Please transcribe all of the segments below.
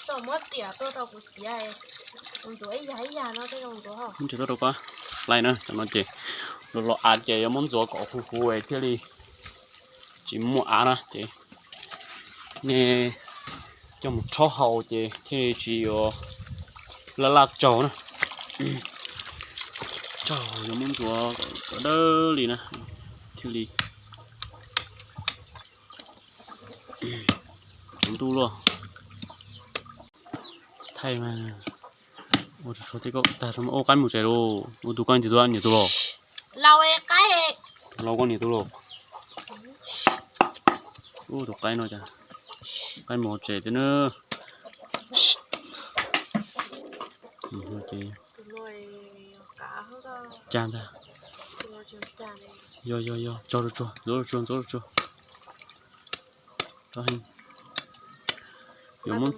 Tau muab tiam tuaj rau kuv txiav, kuv ntxuav ib yam ib yam no tej zoo ntxuav ho. Muab ntsis tuaj rau koj hlais na, cov no ces los los av ces yuav muab ntxuav kom huv huv thiaj li tsis muaj av na ces nej coj mus rhaub haus ces thiaj li tsis yuav laj laj tsaug na. Tsaug yuav muab ntxuav kom dawb li na thiaj li tsaus ntuj luaj. Thaij mas ua tsuag tsuag tej koj tag rau mas ua qaib mus tsev lauj. Ua tus koj niam tus los? Lau, koj niam tus los? Ua tus qaib no cas qaib mus tsev thiab na. Cas ntag. Yog yog yog, tso tsuag tsuag, ntxuav tsuag tsuag, ntxuav tsuag tsuag. Tso heev. Yuav muab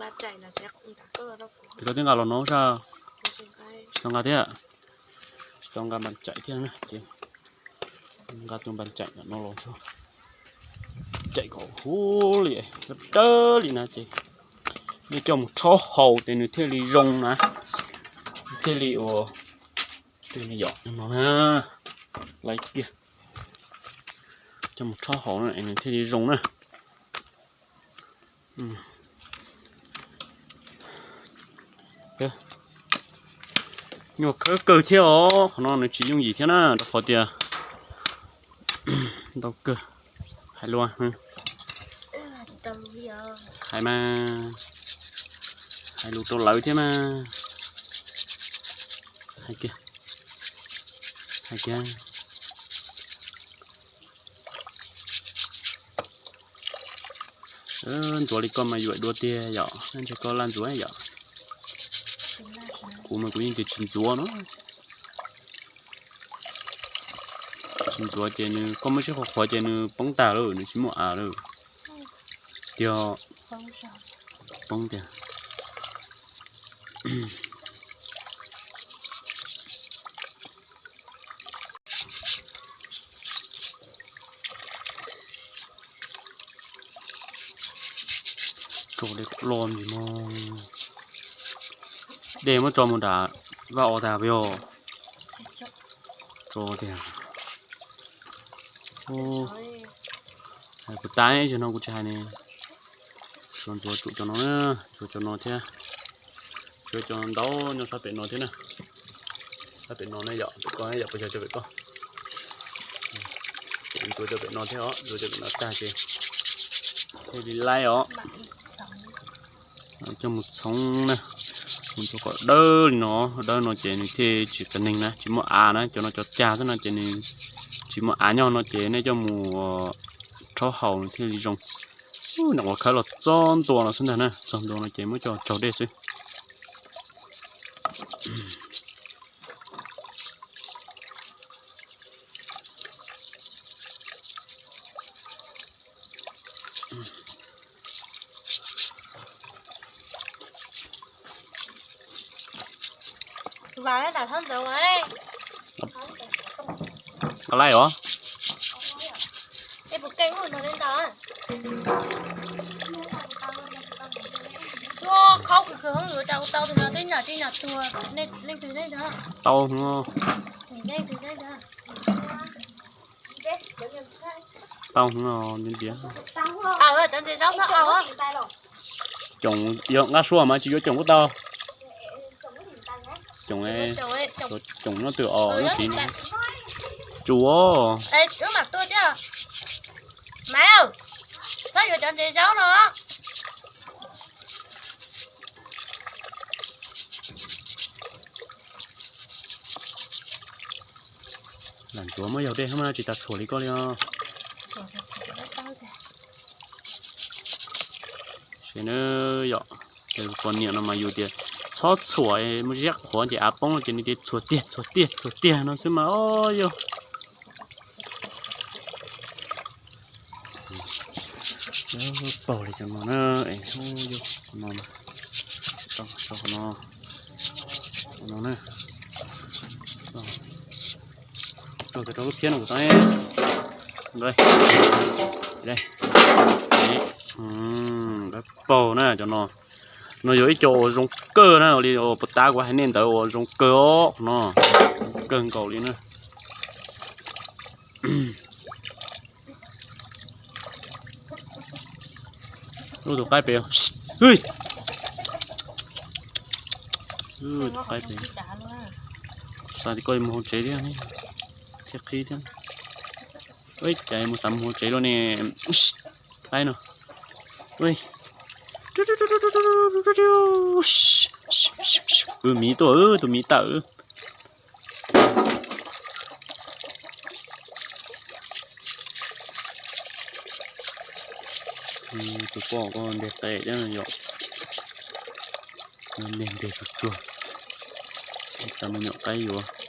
rau tib nqa los no sab. Tsis tau nqa thiab. Tsis tau nqa npas tsaim thiab na ces nqa tus npas tsaim no los tsaim kom huv li dawb li na ces nej coj mus rhaub haus ces nws thiaj li zoo na, thiaj li ua tej yom no na. Lawv kiag coj mus rhaub haus na es nws thiaj li zoo na. Nyuaj kawg kawg thiab os, qhov no nws tsis yooj yim thiab na rau qhov tias ntau kawg. Hais lus, hais mas, hais lus rau lawv thiab mas. Hais kiag, hais kiag. Ntxuav li koj mas yuam dua tiag yom, ntshe koj laj ntxuav yom. Kuv mas kuv yeej tias tsis ntxuav no. Tsis ntxuav ces nws, koj muab siab qhuav qhuav ces nws poob tag lawm, nws tsis muaj av lawm. Tiag, poob tiag. Tso dej kom loj ntsis no. Dej muab tso mus nram vaj os tas puas yog? Tso tiag. Kuv tas ib zaug no kuv tsis hais ne. Tsuas ntxuav tsum cov no, tsuas cov no thiab. Tsuas cov ntau nyob sab pem no thiab na. Sab pem no ne yom, pem koj yom, puas yog cov pem koj? Ntxuav cov pem no thiab os, ntxuav cov pem no tag ces thiaj li laib os. Coj mus txhoov na, mus txhoov kom dawb li no, dawb no ces nws thiaj tsis txiv neeg na, tsis muaj av na, cov no cov cag xwb no ces nws tsis muaj av nyob no ces nej coj mus rhaub haus nws thiaj li zoo. Nyuam qhuav khawb los txog ntua no xwb ntag na, txog ntua no ces muab coj tsaug dej xwb. Nqa laij os. Tau hwv. Tau hwv ntxiv ntxiv. Coom yog nqa sua mas tsis yuav coom kuj tau. Coom, coom nyob twg os, nyob tid no. Tsuas. Maiv, txhob yuav cov ntses zaub no. Lam ntxuav muab yaug dej hab mas tsis tas txhuam li koj li os. Ces nws yom, ces pom niam no mas yus tias txhob txhuam, muaj ziab qhuav ces av poob ces nws tias txhuam tiag txhuam tiag txhuam tiag no xwb mas yog. Paug li cov no na, es no, no, no, rau lub phiab no kuv tau. Paug na cov no. No yog ib co uas zoo kawg na, li uas puag ta kuv hais nej ntawd uas zoo kawg os no, zoo kawg nkaus li na. Ub, tus qaib pem, tus qaib pem, xav tias koj yuav mus hauv tsev thiab ne, thiab qhib thiab. Cas mus xav mus hauv tsev luaj ne, qaib no. Miv tuaj, tus miv tawm. Tus poj koj nteg qe thiab yom, nteg nteg tsuag tsuag, tau me nyuam qaib yuav.